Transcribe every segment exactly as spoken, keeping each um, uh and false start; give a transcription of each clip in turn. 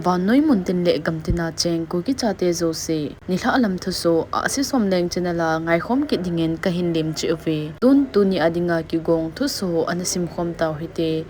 Vannoi muntin le gamtina cheng Kuki chate jouse, nilhah lam thusoh, Ahsi Somleng channel a ngaikhom kit dingin kahin lemchih uve. Tun tuni a dinga kigong thusoh ana simkhom tau hite.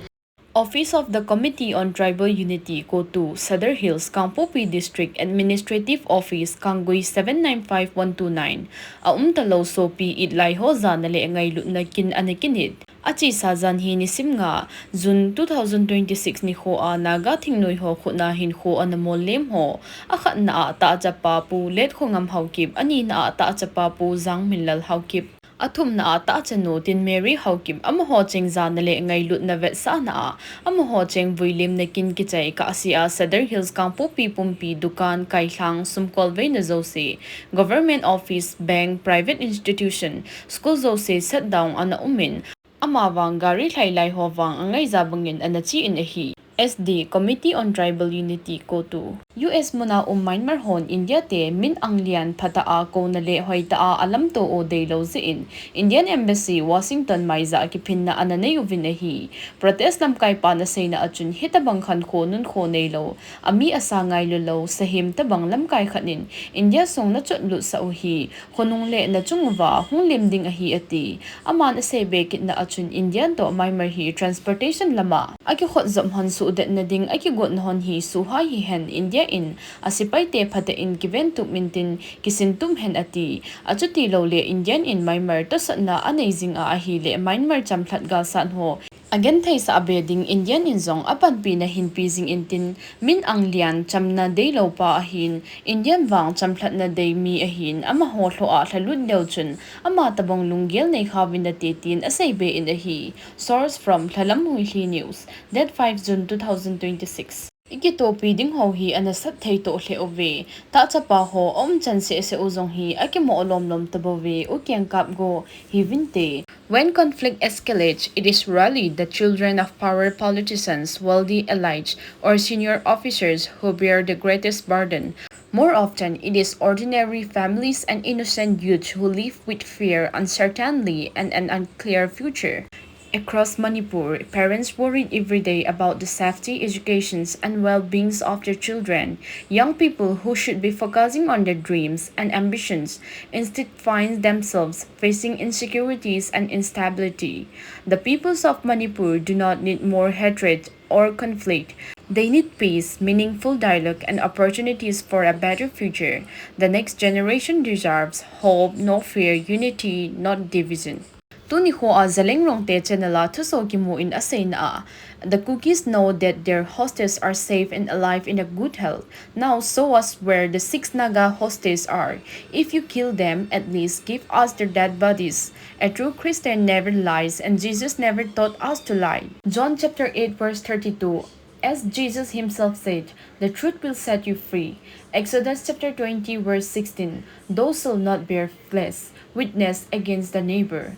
Office of the Committee on Tribal Unity, CoTU, Sadar Hills, Kangpokpi District, Administrative Office, Kanggui seven nine five one two nine. A umtalou sopi itlai ho jana le ngailutna kin ana kinit. Achesa jan hi nisim nga, June two thousand twenty-six nikho a Naga thingnoi ho khutna hinkho ana mollem ho. Akhatna a tahchapa Pu Letkhongam Haokip, anina a tahchapa Pu Jangminlal Haokip, athumna a tahchanu Tin Mary Haokip, amaho cheng jana le ngailutna vetsahna a, amaho cheng vuilimna kin kichai kahsea Sadar Hills Kangpokpi pumpi dukan, kailhang, sumkolveina jouse, government office, bank, private institution, school jouse shutdown ana umin, amavang gari lhailai ho vang angaija bangin ana chi in ahi. SD, Committee on Tribal Unity, CoTU. U S muna um Myanmar hon India te min anglian phatah a kouna le hoitah a alamto u deilou jeh in Indian Embassy Washington maija kiphinna ana nei uvin ahi. Protest lamkaipan aseina achun hitabang khankho nunkho neilou, ami asa ngailu lou, sahem tabang lamkai khat in India sung nachot lutsah u hi khonung le nachung uva hung lem ding ahi ati. Aman aseibe kitna achun Indian toh Myanmar hi transportation lama akikhot jop hon suhdetna ding akigotna hon hi suhhai hihen India in asepai te phatah in kiventup intin kisintup hen ati. Achuti loule Indian in Myanmar tosatna anei jing a ahile Myanmar chamlhat galsat ho agentheisah be ding Indian in jong apanpina hinpe jing intin, min anglian chamna deilou pa ahin, Indian vang chamlhatna dei mi ahin, amaho lhoh a lhalut leu chun, ama tabang lunggel neikha uvin nate tin aseibe in ahi. Source from Lhalam Huilhi News, date five June two thousand twenty-six. Ikitopi ding ho hi ana sat thei toh lheh uve. Tahchapa ho aumchan sehseh u jong hi akimoh lomlom tabouve, u kengkap go hiuvinte. When conflict escalates, it is rarely the children of power politicians, wealthy elites, or senior officers who bear the greatest burden. More often, it is ordinary families and innocent youth who live with fear, uncertainty, and an unclear future. Across Manipur, parents worried every day about the safety, educations, and well-beings of their children. Young people who should be focusing on their dreams and ambitions instead find themselves facing insecurities and instability. The peoples of Manipur do not need more hatred or conflict. They need peace, meaningful dialogue, and opportunities for a better future. The next generation deserves hope, no fear, unity, not division. Tuni nikho a Zeliangrong te channel a thusoh kimu in aseina a, the Kukis know that their hostages are safe and alive in a good health. Now show us where the six Naga hostages are. If you kill them, at least give us their dead bodies. A true Christian never lies, and Jesus never taught us to lie. John chapter eight verse thirty-two, as Jesus himself said, "The truth will set you free." Exodus chapter twenty verse sixteen, "Thou shalt not bear false witness against the neighbor."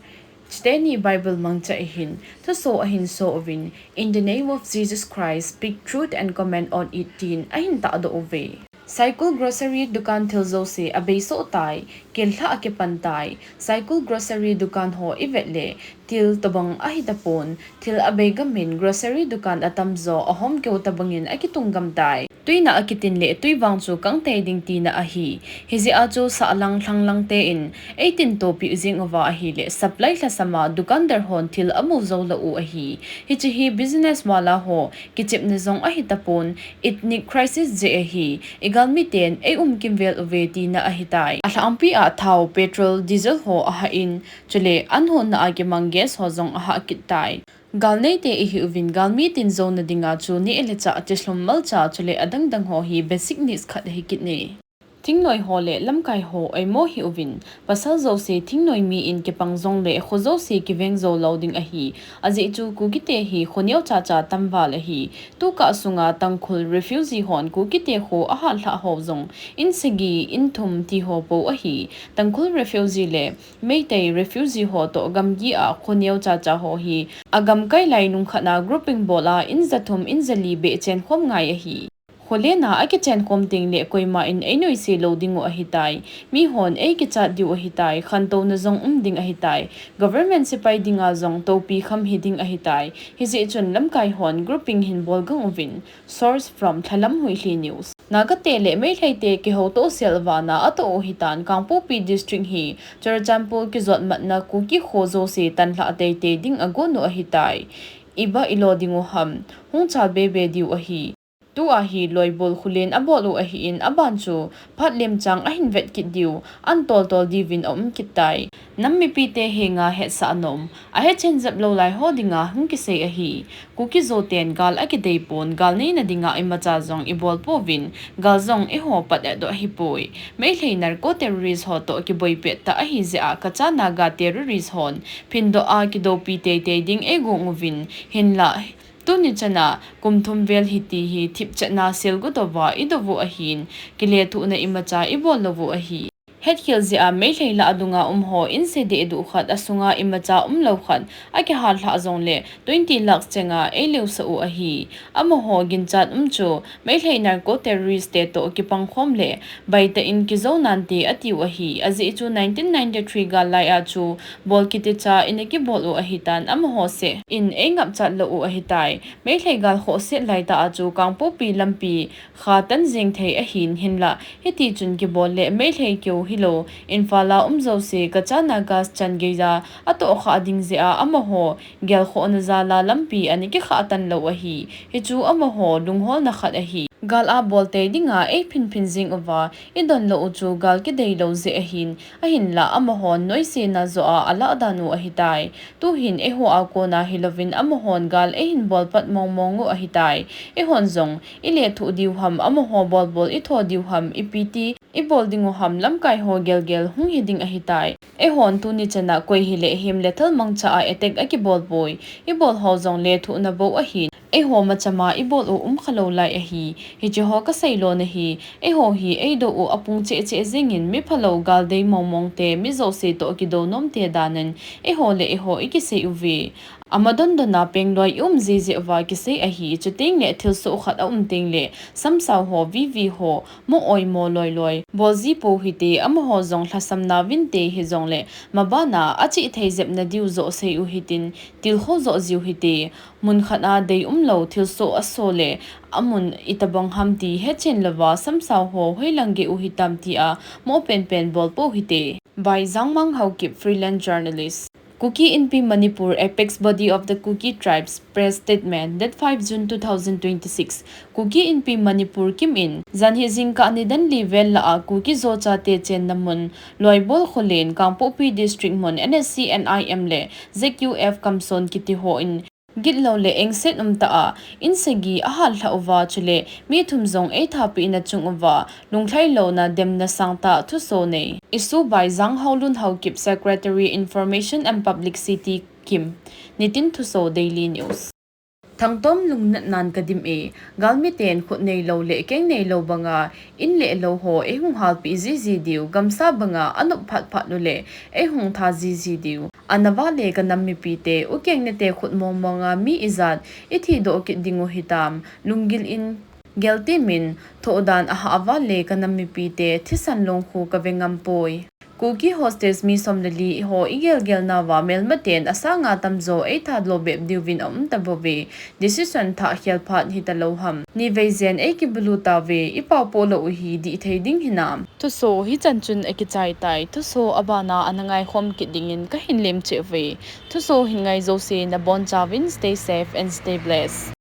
Chuteni Bible mangcha ahin, thusoh ahin so uvin, "In the name of Jesus Christ, speak truth and comment on it," tin ahin tahdoh uve. Saikul grocery dukan thil jouse abeisoh tai, kil lhah akipan tai. Saikul grocery dukan ho ivet le, thil tobang ahitapon, thil abei gamin grocery dukan atamjo ahomkeu tabangin akitung gam tai. Tuina akitin le tui vang chu kangtei ding tina ahi. Hijeh a chu sahlang lhanglang tein eitintopi jing uva ahile, supply lhasam a dukandar hon thil amu jou lou u ahi. Hiche hi business wala ho kichepna jong ahitapon, ethnic crisis jeh ahi. Igalmi ten eium kimvel uve tina ahitai. Alhangpi a thao, petrol, diesel ho ahah in, chule an honna a kimang gas ho jong ahah kit tai. Galneite ihiuvin, galmi tin jouna dinga chu neh le chah, chelhum malcha, chule adangdang ho hi basic needs khat ahi kit e. Thingnoi ho le lamkai ho oimo hiuvin, pasal jouse thingnoi mi in kipang jongle kho jouse kiveng jou lou ding ahi. Ajeh chu Kukite hi kho neocha cha tamval ahi. Tukah sunga Tangkhul refugee hon Kukite kho ahatlhah ho jong in sagi, in thum ti ho pou ahi. Tangkhul refugee le Meitei refugee ho toh gamgi a kho neocha cha ho hi agamkai lai nung khat a grouping bol a in jathum, in jali beh chenkhom ngai ahi. Khulen a akichen khom teng le koima in ei nuisat lou ding u ahitai. Mihon ei kichat diu ahitai. Khantouna jong um ding ahitai. Government sepai dinga jong topi kham hi ding ahitai. Hijeh chun lamkai hon grouping hin bol gang uvin. Source from Thalam Huihli News. Naga te le Meitei te kihouto sel vana atoh u hitan Kangpokpi District hi Churachandpur kijot matna Kuki kho jouse tanlha teitei ding agon u ahitai. Iba ilo ding u ham, hung chal bebe diu ahi. Tua hi loibol Khulen abol u ahin aban chu phat lemchang ahin vet kit diu, an toltol diuvin aum kit tai. Nam mipite henga hetsah nom, ahechen jep lou lai ho dinga hung kisei ahi. Kuki Zo ten gal akidei pon, gal neina dinga imacha jong ibol pouvin, gal jong eiho pat edoh ahipoi. Meitei narco terrorist ho toh kiboipet ta ahi jeh a Kacha Naga terrorist hon phindoh a kidoupi teitei ding eigong uvin, hinlah tuni chana kum thum vel hiti hi thipchetna sel godova idou u ahin, kilethuhna imacha ibol lou u ahi. Hetkhel jeh a Meitei lah a dunga um ho in se deh duh khat asunga imacha umlou khat akihal lhah jongle twenty lakhs chenga eileusah u ahi. Amaho ginchat um chu Meitei narco terrorist te toh kipangkhom le baitah in kijou nante atiu ahi. Ajeh chu nineteen ninety-three gal lai a chu bol kiticha ina kibol u ahitan amaho seh in eingapchat lou u ahitai. Meitei gal khohset laitah a chu Kangpokpi lampi kha tan jeng thei ahin, hinlah hiti chun kibol le Meitei keu hilou, Imphal a um jouse Kacha Naga chan geija atohkhah ding jeh a amaho gelkhohna jal a lampi ana kikhah tan lou ahi. Hichu amaho lungholna khat ahi. Gal a bol tei dinga eiphinphin jing uva idon lou u chu gal kidei lou jeh ahin, ahinlah amahon noisena joh a alah dan u ahitai. Tuhin eiho a kona hilouvin amahon gal eihin bol pat mongmong u ahitai. Eihon jong ilethuh diu ham, amaho bolbol itho diu ham, ipi ti ibol ding u ham, lamkai ho gelgel hung hi ding ahitai. Eihon tuni chana koi hile hem le thal mangcha a attack akibol poi. Ibol ho jong lethuhna bou ahin, eiho machama ibol u umkha lou lai ahi. Hiche ho kasei lona hi, eiho hi eidou u apung cheh cheh jengin miphalou gal dei mongmong te, mi jouse toh kidou nom te danin eiho le eiho ikisei uve. Ama dondon a pengloi ium jiji uva kisei ahi. Chuteng le thilsoh khat aum teng le samsao ho, vivi ho, mo oimo loiloi bol ji pou hite, amaho jong lhasam nauvinte, hijongle mabana achih thei jepna diu joh sei u hitin, tilkhou joh jiu hite. Mun khat a dei umlou thilsoh aso le amun itobang ham ti hetchen louva samsao ho hoilang geh u hitam tia mo penpen bol pou hite. By Jangmang Haokip, freelance journalist. Kuki Inpi Manipur, apex body of the Kuki tribes, press statement, date five June two thousand twenty-six. Kuki Inpi Manipur kimin, janhi jingkah nidan li vel lah a Kuki Zo chate chenna mun, Loibol Khulen, Kangpokpi District mun, N S C N I M le Z Q F Kamson kiti hon, gitlou le engset umtah a in sagi ahal lhah uva, chule mi thum jong eithapi in achung uva, lunglhai louna demna sangtah thuso nei. Issue by Janghaolun Haokip, Secretary Information and Publicity, Kim. Nitin Thuso, Daily News. Thangtom lungnatnan kadim e, galmiten khut neilou le keng neilou banga, in le lou ho eihung halpi jiji diu, gamsa banga anop phatphat u le eihung tha jiji diu. Ana vale kanam mipite, ukeng nete khut mongmonga mi ijat ithi doh kit ding u hitam, lunggil in geltimin, thohdan ahah vale kanam mipite, thisan longkhu kave ngam poi. Kuki hostage mi som le li ho igelgel nauva melmaten asanga tamjo eithat lou bep diuvin aum tabouve. Decision thah khel phat hita lou ham. Nivei jen eikibulu tauve, ipaopoh lou u hi dih thei ding hinam. Thuso hichan chun akichai tai. Thuso abana ana ngaikhom kit dingin kahin lemcheh uve. Thuso hin ngai jouse nabonchauvin stay safe and stay blessed.